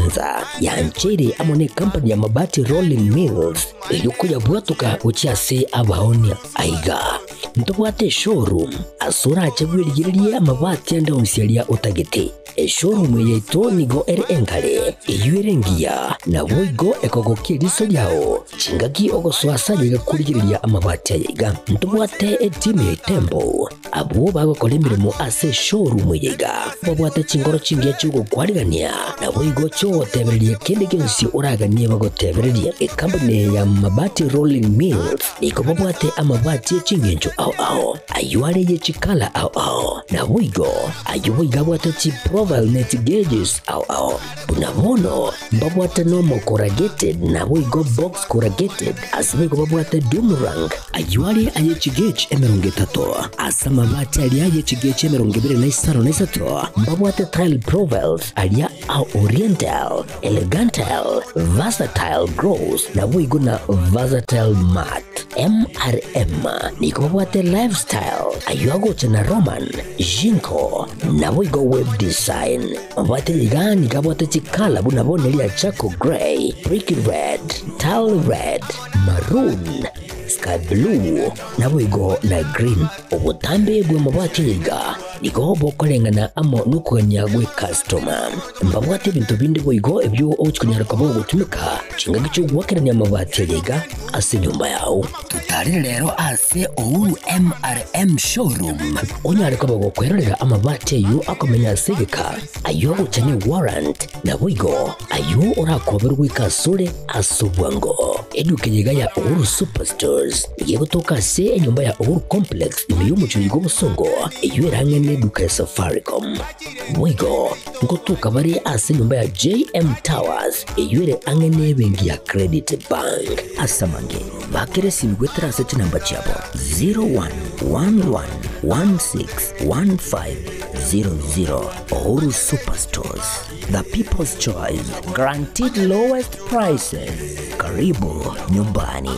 Nyanza yancheire amo necompany ya Mabati Rolling Mills eyio koyabwatoka gochia ase abaonia. Aiga ntobwate eshowroom ase orache bwerigererie amabati ande onsi aria otagete. Eshowroom eye yaito nigo ere engare, eyio ere engiya, naboigo ekogokia eriso riao chingaki ogosoa ase aye iga korigereria amabati aya iga. Ntobwate etimu ya Itembo Abwo bagokora emeremo ase eshowroom eye iga babwate chinkoro chingiya chi'ogokwarigania, naboigo chi'ogotebereria kende gionsi oraganie bagotebererie. Ekampuni eye ya Mabati Rolling Mills nigo babwate amabati e chingencho ao ao, ayio are ye chikala ao ao, naboigo ayio boigo abwate chiprofile ne chigauges ao ao. Buna bono mbabwate normal corrugated naboigo box corrugated, ase boigo babwate doomerang. Ayio are aye chigauge 30, ase amabati aria aye chigauge 23 mbabwate tile profiles aria a oriental, elegantile, versatile gloss naboigo na versatile matte. MRM nigo babwate lifestyle, ayio agocha na Roman, Jinko, naboigo web design. Mabwate iga nigo abwate chikala buna bono eria charcoal grey, brick red, tile red, maroon, sky blue, naboigo na green. Obotambe bw'amabati aya iga nigo bokoreng'ana amo nokogania gw'ekastoma. Mbabwate ebinto binde boigo ebio ogochia konyara koba ogotumeka chingaki chi'ogoakerania amabati aya iga ase enyomba yao. Totarire rero ase Uhuru MRM Showroom onyare koba gokwerorera amabati ayio akomenya ase egeka, ayio agocha ne warrant, naboigo ayio orakoberwe goika asore ase obwango. Eduka eye iga ya Uhuru Superstores nigo egotoka ase enyomba ya Uhuru Complex ime y'omochie oyo bw'obosongo eyio ere ang'e neduka ya Safaricom. Boigo ngotoka bare ase enyomba ya JM Towers eyio ere ang'e nebenki ya Credit Bank. Ase amange, bakera esimi goetera ase chinamba chiabo 0111161500. Uhuru Superstores, the people's choice, guaranteed lowest prices. Karibu nyumbani.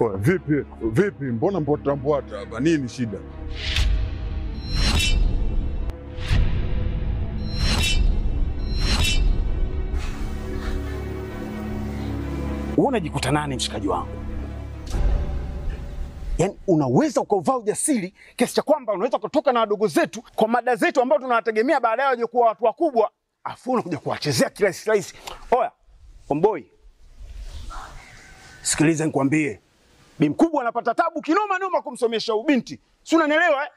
Oya, vipi vipi, mbona mbwata mbwata hapa? Nini shida? Wewe unajikuta nani mshikaji wangu? Yaani unaweza ukauvaa ujasiri kiasi cha kwamba unaweza kutoka na wadogo zetu kwa mada zetu ambao tunawategemea baadaye waje kuwa watu wakubwa, afu unakuja kuwachezea kirahisi rahisi. Oya, omboi, sikiliza nikwambie, bi mkubwa anapata tabu kinoma noma kumsomesha ubinti, si unanielewa eh?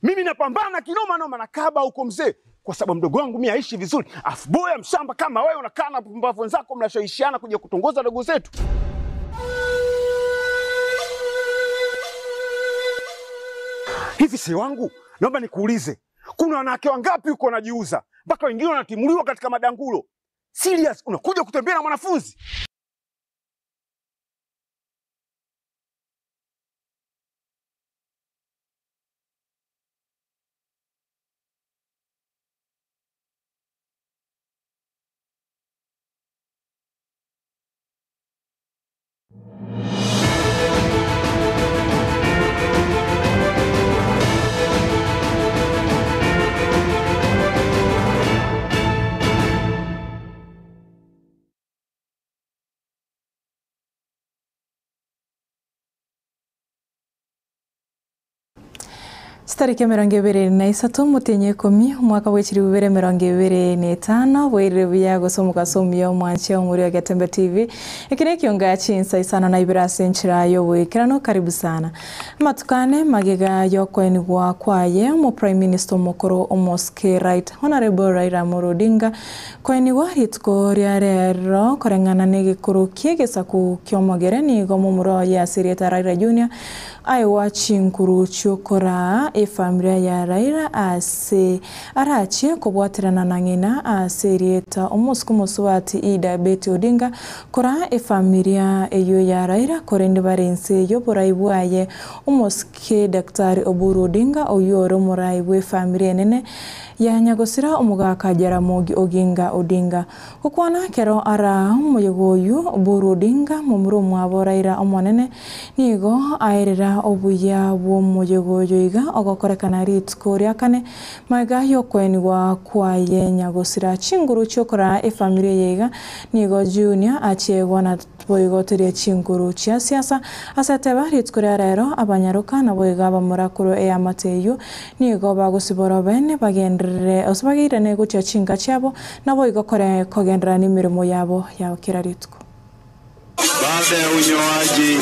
Mimi napambana kinoma noma na kaba huko mzee, kwa sababu mdogo wangu mimi aishi vizuri, afu boya mshamba kama wewe unakaa na pumbavu wenzako mnashawishiana kuja kutongoza dogo zetu. Hivi si wangu, naomba nikuulize, kuna wanawake wangapi huko wanajiuza mpaka wengine wanatimuliwa katika madangulo? Serious, unakuja kutembea na mwanafunzi? Chitariki 23 omotienyi o ikomi omwaka bwe 2025 bwairire buya gose omogaso omuya omwanche omori o Getembe TV. Eke nekionga chinsa isano na ibere ase enchera y'oboikeranu karibu sana. Amatukane magega y'okoenigwa kwaye omo Prime Minister omokoro omosike Right Honorable Raila Amolo Odinga koenigwa rituko ria rero koreng'ana na egekoro ki'egesaku ki'omogere nigo momura oye ase erieta Raila Junior aewa chinkuru chiokoraa efamilia ya Raila ase arachie kobwaterana na ng'ina ase erieta omosike omosubati Ida Betty Odinga koraa efamilia eyio ya Raila korende bare inse y'oborai bwaye omosike Daktari Oburu Odinga oyio ore omorai bw'efamilia enene ya nyagosira omogaka Jaramogi Oginga Odinga. Gokwana ekero ara omoyega oyio, Oburu Odinga, momura omwabo Raila omonene, nigo aerera obuya bw'omoyega oyo iga ogokorekana rituko ria kane magega y'okoenigwa kwaye nyagosira chinguru chiokoraa efamiri eye iga nigo Junior achiegwa na boigo toria chinguru chia siasa ase ateba rituko ria rero abanyaroka naboigo abamura korwa eamate eyio nigo bagosibora obene bagenderere gose bageirane gochia chinka chiabo naboigo kore kogenderera nemeremo yabo ya kera rituko. Baada ya unyoaji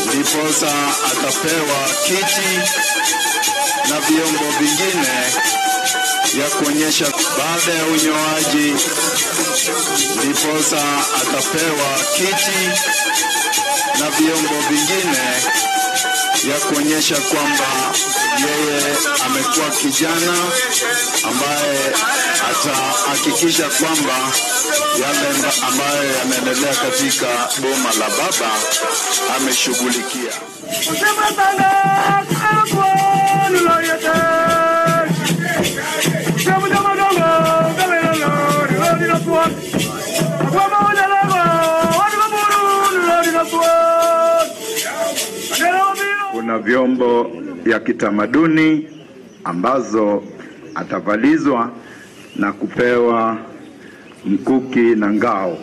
ndiposa akapewa kiti na vyombo vingine ya kuonyesha. Baada ya unyoaji ndiposa akapewa kiti na vyombo vingine ya kuonyesha kwamba yeye amekuwa kijana ambaye atahakikisha kwamba yale ambayo yanaendelea katika boma la baba ameshughulikia. Kuna vyombo vya kitamaduni ambazo atavalizwa na kupewa mkuki na ngao.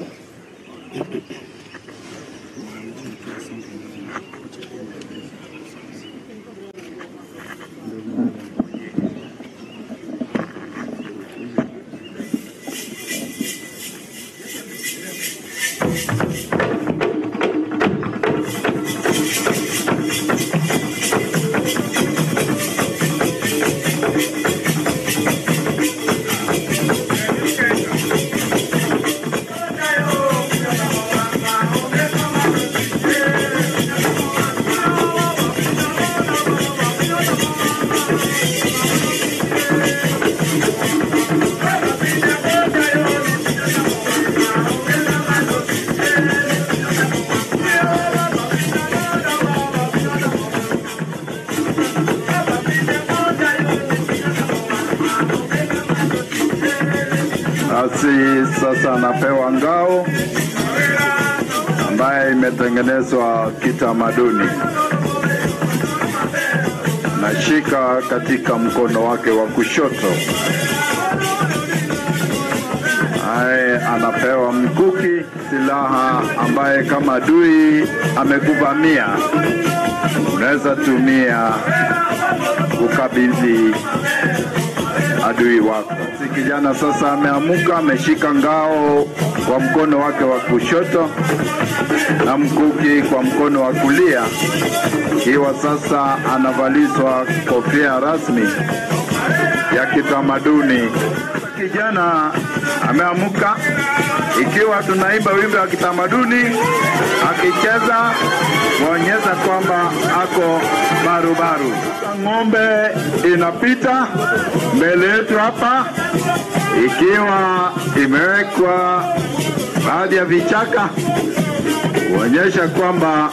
Basi sasa anapewa ngao ambaye imetengenezwa kitamaduni, nashika katika mkono wake wa kushoto. Aye, anapewa mkuki, silaha ambaye kama adui amekuvamia unaweza tumia kukabidhi adui wako. Si kijana sasa ameamuka, ameshika ngao kwa mkono wake wa kushoto na mkuki kwa mkono wa kulia, ikiwa sasa anavalizwa kofia rasmi ya kitamaduni. Kijana ameamuka, ikiwa tunaimba wimbo wa kitamaduni, akicheza kuonyesha kwamba ako barubaru. Ng'ombe inapita mbele yetu hapa, ikiwa imewekwa baadhi ya vichaka kuonyesha kwamba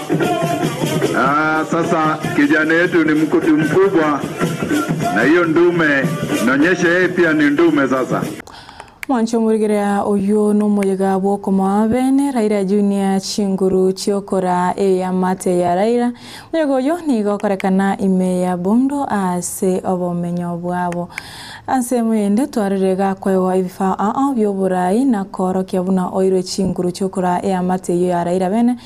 sasa kijana yetu ni mkuti mkubwa, na hiyo ndume inaonyesha yeye pia ni ndume sasa. Mwancho omorigereria oyio nomoyega bwokomoa bene Raila Junior chinguru chiokora eyamate ya Raila. Omoyega oyo nigo okorekana ime ya Bondo ase obomenyo bwabo. Ase moyende twarire gakwewa ebifaa ao bioborai na korokia buna oirwe chinguru chiokora eyamate eyo ya Raila bene.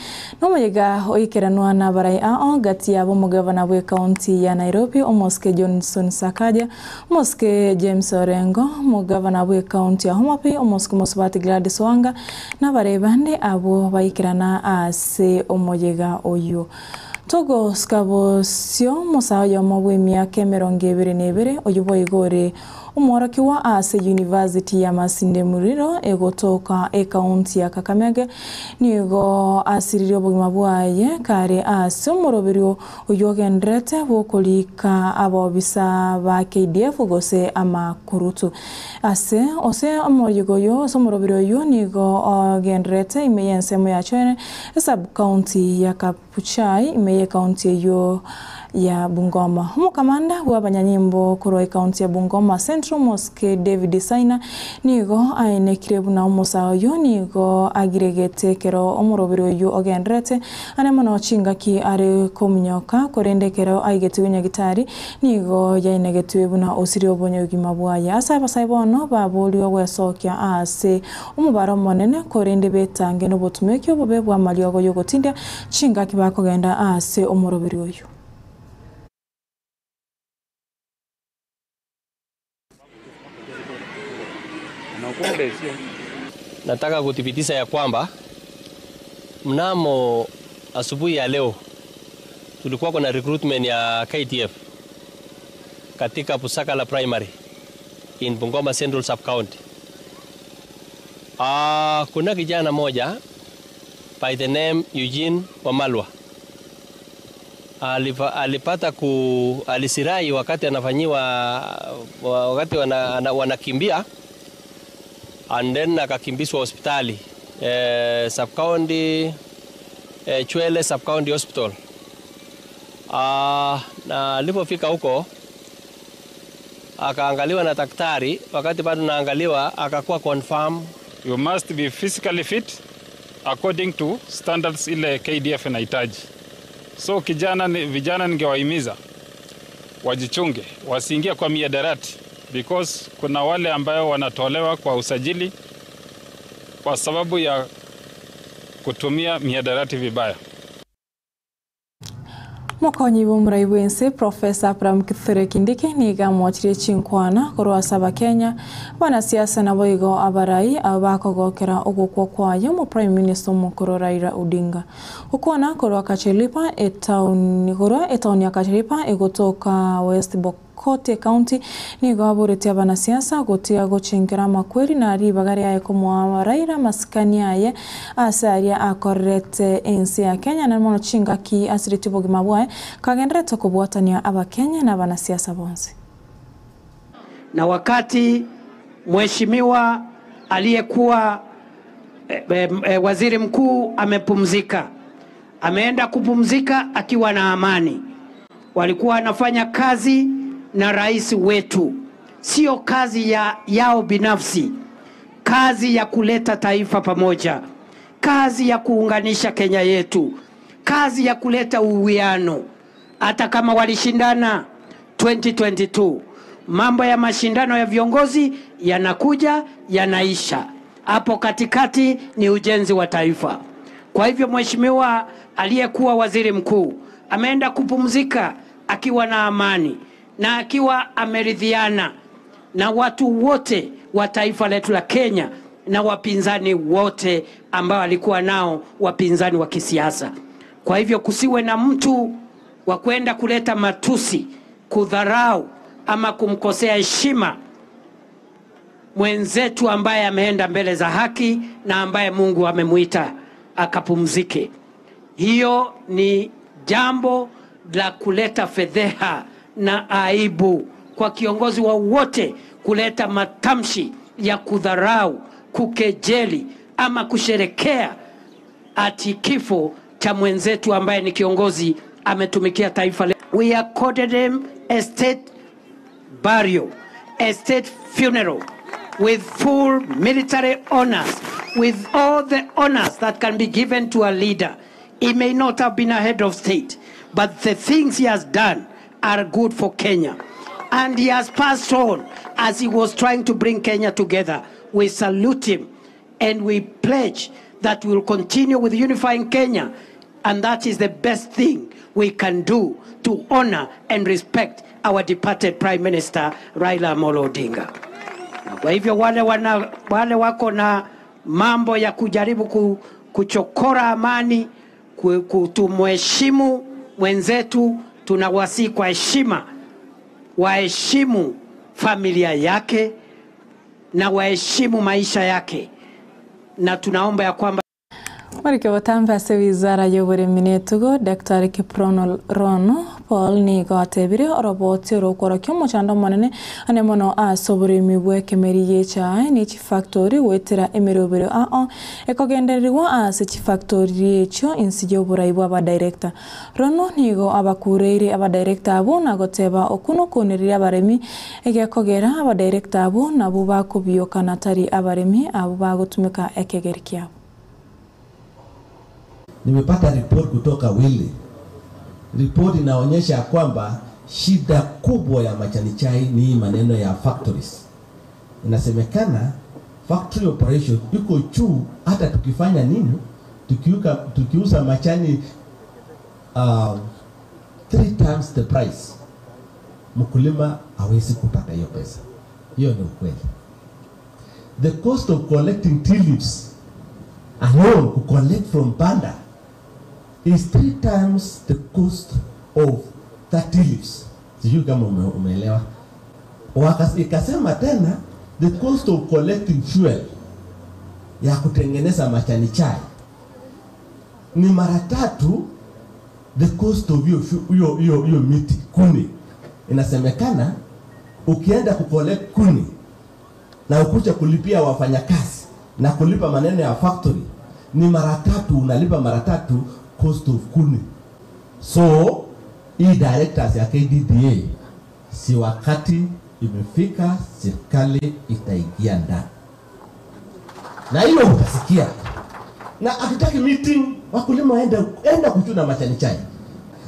Nomoyega oikeranwa na abarai ao gati yabo omogavana bwe ekaunti ya Nairobi omosike Johnson Sakaja, omosike James Orengo, omogavana bwe ekaunti ya Homa Bay omosike omosubati Gladys Wanga na abarai bande abwo baikerana ase omoyega oyo. Togosika bosio omosaha oyomo bwa emiaka emerongo ebere na ebere oyo boigo ore Omworokigwa ase University ya Masinde Muliro egotoka ekaunti ya Kakamega nigo asiririe obogima bwaye kare ase omoroberio oyio ogendererete bw'okorika abaobisa ba KDF gose amakurutu. Ase ose omoyega oyo ase omoroberio oyio nigo ogendererete ime y'ensemo ya Chwele, esub-county ya Kabuchai ime y'ekaunti eyio ya Bungoma. Omokamanda bw'abanyanyimbo korwa ekaunti ya Bungoma Central Mosque David Saina nigo aenekire buna omosae oyio nigo agiregete ekero omoroberi oyio ogendererete are mono chingaki are kominyoka korende ekero aigetigwe nyagitari nigo yaenegetwe buna osirie obonyogima bwaye. Ase abasae bono baborigwe gwesokia ase omobaro omonene korende betange nobotumeki obobe bw'amariogo y'ogotindia chingaki bakogenda ase omoroberi oyio. Nataka kuthibitisha ya kwamba mnamo asubuhi ya leo tulikuwa kuna recruitment ya KDF katika Busakala Primary in Bungoma Central Sub County. Kuna kijana moja by the name Eugene Wamalwa alipata ku alisirai wakati anafanyiwa wakati wanakimbia and then akakimbizwa hospitali sub county Chwele sub county hospital. Na alipofika huko akaangaliwa na daktari, wakati bado naangaliwa akakuwa confirm. You must be physically fit according to standards ile KDF inahitaji. So vijana ningewahimiza wajichunge, wasiingie kwa miadarati because kuna wale ambayo wanatolewa kwa usajili kwa sababu ya kutumia miadarati vibaya. Mokonyi bw'omorai bwense Professor Abraham Kithure Kindiki nigo amochirie chinkwana korwa ase abakenya abanasiasa nabo igo abarai abo bakogokera ogokwa kwaye omo Prime Minister omokoro Raila Odinga. Gokwana korwa Kachelipa etown korwa etown ya Kachelipa egotoka West Pokot County nigo aboretie abanasiasa gotiga gochinkera amakweri na ribaga riaye komoa Raila amasikani aye ase aria akorerete ense ya Kenya na mono chingaki asiretie obogima bwaye kagenderete kobwatania abakenya na abanasiasa bonsi. Na wakati mheshimiwa aliyekuwa waziri mkuu amepumzika, ameenda kupumzika akiwa na amani. Walikuwa wanafanya kazi na rais wetu, sio kazi yao binafsi, kazi ya kuleta taifa pamoja, kazi ya kuunganisha Kenya yetu, kazi ya kuleta uwiano. Hata kama walishindana 2022, mambo ya mashindano ya viongozi yanakuja yanaisha, hapo katikati ni ujenzi wa taifa. Kwa hivyo mheshimiwa aliyekuwa waziri mkuu ameenda kupumzika akiwa na amani na akiwa ameridhiana na watu wote wa taifa letu la Kenya na wapinzani wote ambao alikuwa nao, wapinzani wa kisiasa. Kwa hivyo kusiwe na mtu wa kwenda kuleta matusi, kudharau ama kumkosea heshima mwenzetu ambaye ameenda mbele za haki na ambaye Mungu amemuita akapumzike. Hiyo ni jambo la kuleta fedheha na aibu kwa kiongozi wa wote kuleta matamshi ya kudharau, kukejeli ama kusherekea ati kifo cha mwenzetu ambaye ni kiongozi ametumikia taifa letu. We accorded him a state burial, a state funeral with full military honors, with all the honors that can be given to a leader. He may not have been a head of state, but the things he has done are good for Kenya. And he has passed on as he was trying to bring Kenya together. We salute him and we pledge that we will continue with unifying Kenya. And that is the best thing we can do to honor and respect our departed Prime Minister Raila Amolo Odinga. Kwa hivyo wale wako na mambo ya kujaribu kuchokora amani, kutumheshimu mwenzetu, tunawasihi kwa heshima waheshimu familia yake na waheshimu maisha yake, na tunaomba ya kwamba Omoriki obotambe ase wizara y'oboremi na etugo, Daktari Kiprono Rono Paul nigo atebire oroboti orokworokia omochando omonene ane mono ase oboremi bw'ekemeri gi'echae ne chifactori goetera emeroberio ao ekogendererigwa ase chifactori echio inse y'oborai bw'abadirector. Rono nigo abakureire abadirector abwo na goteba okwo nokonereria abaremi egekogera abadirector abwo nabwo bakobiokana tari abaremi abwo bagotumeka ekegeri kiabo. Nimepata report kutoka Willy. Report inaonyesha ya kwamba shida kubwa ya majani chai ni maneno ya factories. Inasemekana factory operation iko juu, hata tukifanya nini, tukiuka, tukiuza majani three times the price, mkulima hawezi kupata hiyo pesa. Hiyo ni ukweli. The cost of collecting tea leaves alone to collect from Banda is three times the cost of 30 leaves. Sijui kama ume, umeelewa. Ikasema tena the cost of collecting fuel ya kutengeneza majani chai ni mara tatu the cost of hiyo hiyo hiyo hiyo miti kuni. Inasemekana ukienda kucollect kuni na ukuja kulipia wafanyakazi na kulipa maneno ya factory ni mara tatu, unalipa mara tatu cost of kuni. So hii directors ya KDDA, si wakati imefika, serikali itaingia ndani, na hiyo utasikia. Na hatutaki meeting, wakulima waende enda kuchuna majani chai.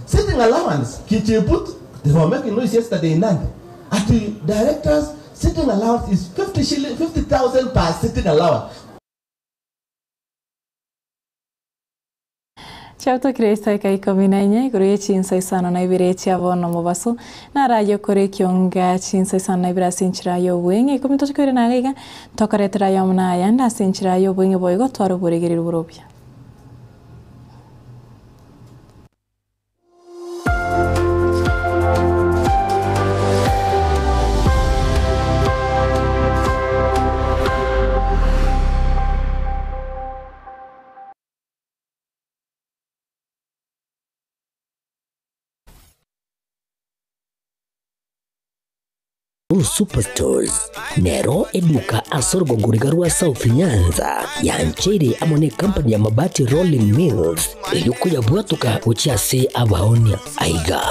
Sitting allowance, Kicheput, they were making noise yesterday in Nandi. Ati directors sitting allowance is 50 shilling, 50,000 per sitting allowance. Chiatokire esaika ikomi na inya igoro ye chinsa isano na ibere chia bono mobaso naraye okore ekionga chinsa isano na ibere ase enchera ya obweng'e ikomi tochikoire naga iga tokoretera ayomo na ayande ase enchera ya obweng'e boigo tware oboregereria borobia. Uhuru Superstores nero eduka ase orogongo riga rwa South Nyanza yancheire amo ne company ya Mabati Rolling Mills erio koyabwatoka gochia ase abaonia. Aiga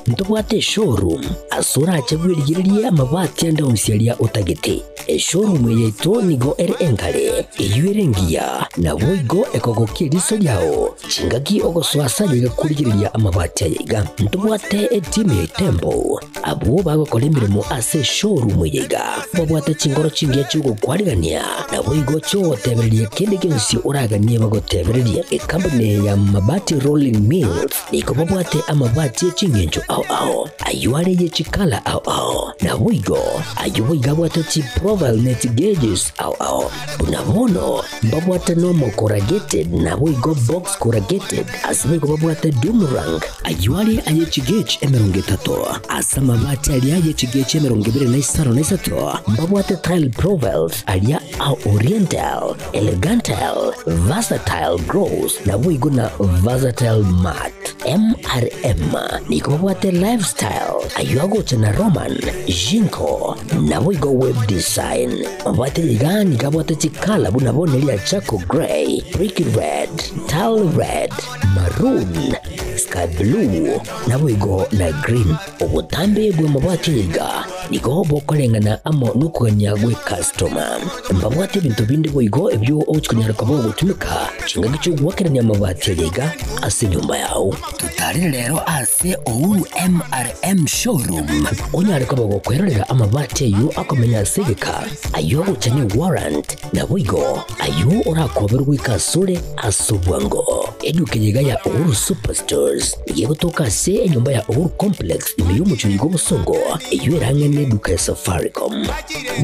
ntobwate eshowroom ase orache bwerigererie amabati ande onsi aria otagete. Eshowroom eye yaito nigo ere enkare eyio ere engiya naboigo ekogokia eriso riao chingaki ogosoa ase aye iga korigereria amabati aya iga. Ntobwate etimu ya Itembo abwo bagokora emeremo ase eshowroom eye iga babwate chingoro chingiya chiogokwarigania naboigo chiogotebereria kende gionsi oraganie bagotebereria. Ekampuni ya Mabati Rolling Mills nigo babwate amabati ye ching'encho ao ao ayio are ye chikala ao ao naboigo ayio boigo abwate chiprofile net gauges ao ao buna bono mbabwate normal corrugated naboigo box corrugated ase boigo babwate doomerang ayio are aye chigauge emerongo etato ase amabati aria aye chigauge emerongo ebere na isano na isato mbabwate tile profiles aria a oriental elegantal versatile gross naboigo na versatile mat MRM nigo babwate lifestyle ayio agocha na Roman Jinko naboigo web design mabwate iga nigo abwate chikala buna bono eria charcoal grey brick red tile red maroon sky blue naboigo na green. Obotambe bwa mabwate iga nigo bokoreng'ana amo nokogania gwe customer. Mbabwate ebinto binde boigo ebio ochikonyara koba ogotumeka chingaki chiogwakerania amabati aria iga ase enyomba yao. Totarire rero ase Uhuru MRM showroom onyare koba gokwerorera amabati ayio akomenya ase egeka ayio agocha ne warrant naboigo ayio orakoberwa goika asore ase obwango. Eduka eye iga ya Uhuru Superstores nigo egotoka ase enyomba ya Uhuru Complex ime y'omochori iga obosongo eyio erang'ane eduka ya Safaricom.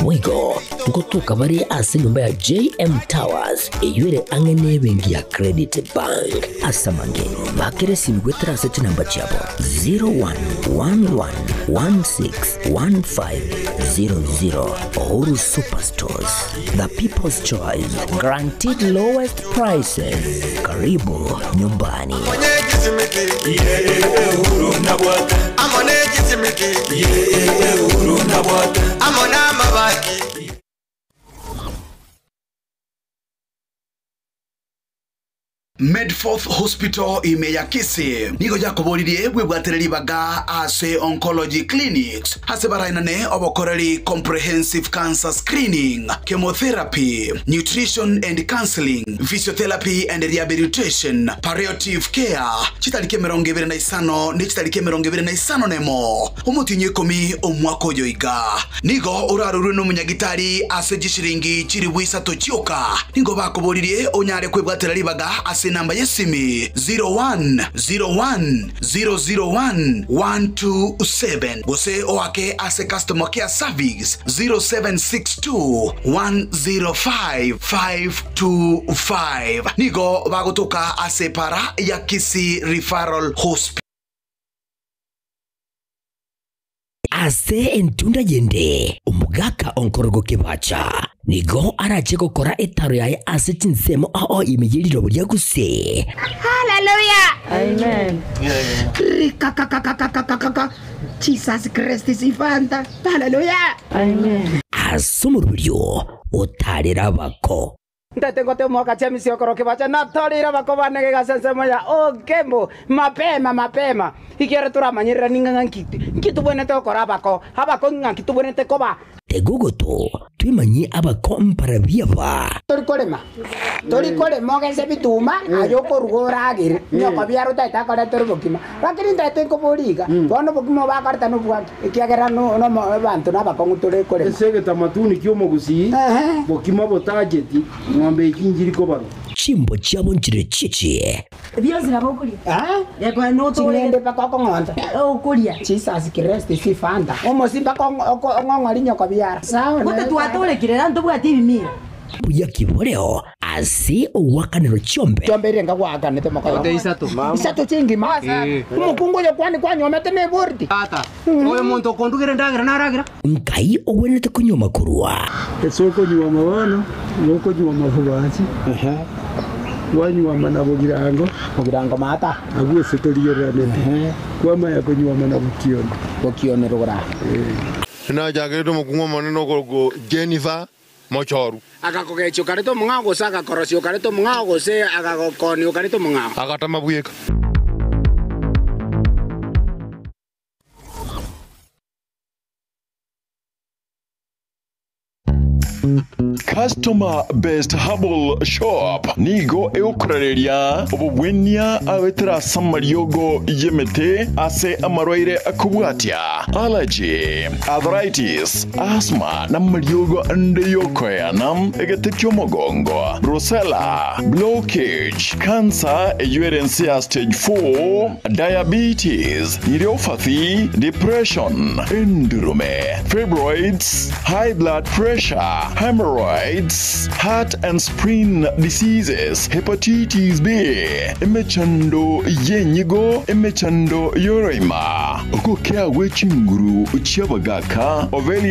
Boigo ngotoka bare ase enyomba ya JM Towers eyio ere ang'e ne ebenki ya Credit Bank. Ase amange bakere esimi goetera ase chinamba chiabo 0111 161500. Uhuru Superstores, the people's choice, guaranteed lowest prices. Karibu nyumbani. Medforth Hospital ime ya Kisii nigo yakoboririe bwebwatire ribaga ase oncology clinics ase baraenane obokoreri comprehensive cancer screening, chemotherapy, nutrition and counseling, physiotherapy and rehabilitation, palliative care, chitariki 25 ne chitariki 51 omotienyi ikomi omwaka oyo iga. Nigo orarorwe nomunyagitari ase chishiringi chiribu isato chioka. Nigo bakoboririe onyare kwebwatera ribaga ase namba y'esimi 0101 001 127 gose oake ase customer care service 0762 105 525. Nigo bagotoka ase para ya Kisii Referral Hospital. Ase entunda yende omogaka onkorogo kebacha nigo arache gokora etaro yaye ase chinsemo ao ime y'erirobo ria guse. Hallelujah. Amen. Rikakakakakakakaka. Jesus Christ is Ifanta. Hallelujah. Amen. Ase omoroberio otarera abako. Ntate ngote mwaka chemisi okoro kibacha na torira bakobane gegasensemo ya okembo mapema mapema ikere turamanyirira ninga nkiti nkitu bwenete okora abako abako ng'a nkitu bwenete koba Tegogoto twimanye abako mparabiaba. Tori korema tori korema ogese bituma ayo koruga oragere nyoko biaro taita akorete ori bokima lakini ntaete nkoboriga bono bokima bakoreta nobwaki ekiagera no no bantu nabakong'u tore korema Ase egetamatuni kia omogusii bokima botacheti ng'ombe ekinchiri kobarwa. Chimbo chiabo nchire chichi. Bionsi nabo okuria. Ching'ende mpaka okong'onta. Okuria. Jesus Christ sifanda. Omosi mpaka ong'ong'ori nyoko biara. Sawa. Gute twatũrĩkire na ntũbwati ibimira. Buya kiboreo ase owakanero chiombe. Chiombe irenga gwakanete mokoyo. Ote isato. Isato chingima. Omokungu oyo kwani kwanyomete ne bordi. Tata, oyo monto okondugera endagera naragira. Nkai ogwenerete konywa korwa. Ase okonywa bono, gokonywa mabubachi. Wanywa na bogirango. Bogirango mata. Abwo ase torigereranete. Kwamanya konywa na bokioni. Bokioni rogora. Nachakerete omokungu omonene okorokwa Jennifer Mochoru. Agakogecha okareta omong'ao gose agakorosia okareta omong'ao gose agagokonia okareta omong'ao. Agatama bweka. Customer Best Herbal Shop nigo egokorareria obobwenia abetera ase amariogo y'emete ase amarwaire akobwatia allergy, arthritis, asthma na amariogo ande yokoyana egete ki'omogongo, brucella, blockage, cancer eywo ere ense ya stage 4, diabetes, neuropathy, depression, endurume, fibroids, high blood pressure, hemorrhoids, heart and spleen diseases, hepatitis B, emechando y'enyigo, emechando y'oroima, ogokea gwe chinguru chi'abagaka, ovarian.